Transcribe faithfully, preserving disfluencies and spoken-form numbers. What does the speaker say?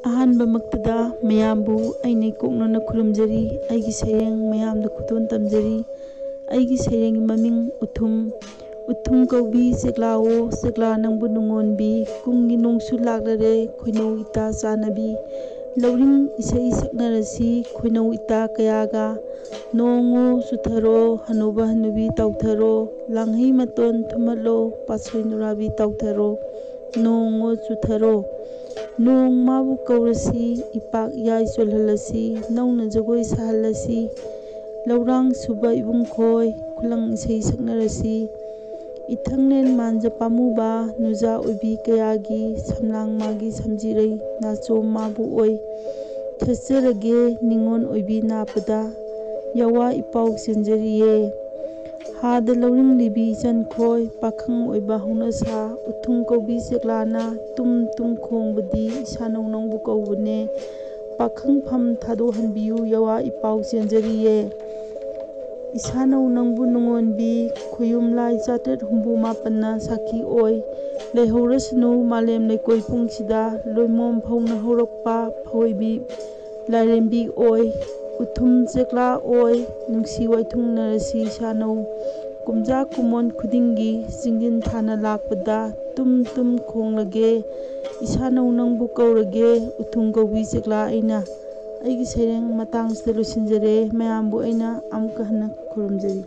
ꯑꯍꯥꯟꯕꯃꯛꯇꯗ ꯃꯌꯥꯝꯕꯨ ꯑꯩꯅ ꯏꯀꯣꯛꯅꯅ ꯈꯨꯔꯨꯝꯖꯔꯤ꯫ ꯑꯩꯒꯤ ꯁꯩꯔꯦꯡ ꯃꯌꯥꯝꯗ ꯈꯨꯗꯣꯜ ꯇꯝꯖꯔꯤ꯫ ꯑꯩꯒꯤ ꯁꯩꯔꯦꯡꯒꯤ ꯃꯃꯤꯡ ꯎꯊꯨꯝ꯫ ꯎꯊꯨꯝ ꯀꯧꯕꯤ ꯆꯦꯛꯂꯥꯋꯣ, ꯆꯦꯛꯂꯥ ꯅꯪꯕꯨ ꯅꯨꯡꯉꯣꯟꯕꯤ, ꯀꯨꯝꯒꯤ ꯅꯣꯡꯁꯨ ꯂꯥꯛꯂꯔꯦ, ꯈꯣꯏꯅꯧ ꯏꯇꯥ ꯆꯥꯟꯅꯕꯤ꯫ ꯂꯧꯔꯤꯡ ꯏꯁꯩ ꯁꯛꯅꯔꯁꯤ ꯈꯣꯏꯅꯧ ꯏꯇꯥ ꯀꯌꯥꯒ, ꯅꯣꯡꯉꯣ ꯆꯨꯊꯔꯣ, ꯍꯅꯨꯕ ꯍꯅꯨꯕꯤ ꯇꯧꯊꯔꯣ, ꯂꯥꯡꯍꯩ ꯃꯇꯣꯟ ꯊꯨꯝꯍꯠꯂꯣ, ꯄꯥꯠꯁꯣꯏ ꯅꯨꯔꯥꯕꯤ ꯇꯧꯊꯔꯣ, ꯅꯣꯡꯉꯣ ꯆꯨꯊꯔꯣ꯫ ꯅꯣꯡ ꯃꯥꯕꯨ ꯀꯧꯔꯁꯤ, ꯏꯄꯥꯛ ꯏꯌꯥꯏ ꯆꯣꯜꯍꯜꯂꯁꯤ, ꯅꯧꯅ ꯖꯒꯣꯏ ꯁꯥꯍꯜꯂꯁꯤ꯫ ꯂꯧꯔꯥꯡ ꯁꯨꯕ ꯏꯕꯨꯡꯈꯣꯏ, ꯈꯨꯂꯪ ꯏꯁꯩ ꯁꯛꯅꯔꯁꯤ꯫ ꯏꯊꯪꯂꯦꯟ ꯃꯥꯟꯖ ꯄꯥꯝꯃꯨꯕ, ꯅꯨꯖꯥ ꯑꯣꯏꯕꯤ ꯀꯌꯥꯒꯤ ꯁꯝꯂꯥꯡ ꯃꯥꯒꯤ ꯁꯝꯖꯤꯔꯩ, ꯅꯥꯆꯣꯝ ꯃꯥꯕꯨ ꯑꯣꯏ꯫ ꯊꯦꯠꯆꯔꯒꯦ ꯅꯤꯉꯣꯜ ꯑꯣꯏꯕꯤ ꯅꯥꯄꯗ, ꯌꯥꯋꯥ ꯏꯄꯥꯎ ꯆꯦꯟꯖꯔꯤꯌꯦ꯫ ꯍꯥꯗ ꯂꯧꯔꯤꯡꯂꯤꯕꯤ ꯏꯆꯟꯈꯣꯏ, ꯄꯥꯈꯪ ꯑꯣꯏꯕ ꯍꯧꯅꯁꯥ, ꯎꯊꯨꯝ ꯀꯧꯕꯤ ꯆꯦꯛꯂꯥꯅ ꯇꯨꯝ ꯇꯨꯝ ꯈꯣꯡꯕꯗꯤ ꯏꯁꯥꯅꯧ ꯅꯪꯕꯨ ꯀꯧꯕꯅꯦ꯫ ꯄꯥꯈꯪꯐꯝ ꯊꯥꯗꯣꯛꯍꯟꯕꯤꯌꯨ, ꯌꯥꯋꯥ ꯏꯄꯥꯎ ꯆꯦꯟꯖꯔꯤꯌꯦ꯫ ꯏꯁꯥꯅꯧ ꯅꯪꯕꯨ ꯅꯨꯡꯉꯣꯟꯕꯤ, ꯈꯣꯌꯨꯝ ꯂꯥꯏ ꯆꯥꯇ꯭ꯔꯦꯠ ꯍꯨꯝꯐꯨ ꯃꯥꯄꯟꯅ ꯁꯥꯈꯤ ꯑꯣꯏ꯫ ꯂꯩꯍꯧꯔꯁꯅꯨ ꯃꯥꯂꯦꯝ ꯂꯩꯀꯣꯏ ꯄꯨꯡꯁꯤꯗ, ꯂꯣꯏꯃꯣꯝ ꯐꯧꯅ ꯍꯧꯔꯛꯄ ꯐꯑꯣꯏꯕꯤ ꯂꯥꯏꯔꯦꯝꯕꯤ ꯑꯣꯏ꯫ ꯎꯊꯨꯝ ꯆꯦꯛꯂꯥ ꯑꯣꯏ, ꯅꯨꯡꯁꯤ ꯋꯥꯏꯊꯨꯡꯅꯔꯁꯤ ꯏꯁꯥꯅꯧ꯫ ꯀꯨꯝꯖꯥ ꯀꯨꯃꯣꯟ ꯈꯨꯗꯤꯡꯒꯤ ꯆꯤꯡꯖꯤꯟ ꯊꯥꯅ ꯂꯥꯛꯄꯗ ꯇꯨꯝ ꯇꯨꯝ ꯈꯣꯡꯂꯒꯦ, ꯏꯁꯥꯅꯧ ꯅꯪꯕꯨ ꯀꯧꯔꯒꯦ, ꯎꯊꯨꯝ ꯀꯧꯕꯤ ꯆꯦꯛꯂꯥ ꯑꯩꯅ꯫ ꯑꯩꯒꯤ ꯁꯩꯔꯦꯡ ꯃꯇꯥꯡꯁꯤꯗ ꯂꯣꯏꯁꯤꯟꯖꯔꯦ꯫ ꯃꯌꯥꯝꯕꯨ ꯑꯩꯅ ꯑꯃꯨꯛꯀ ꯍꯟꯅ ꯈꯨꯔꯨꯝꯖꯔꯤ꯫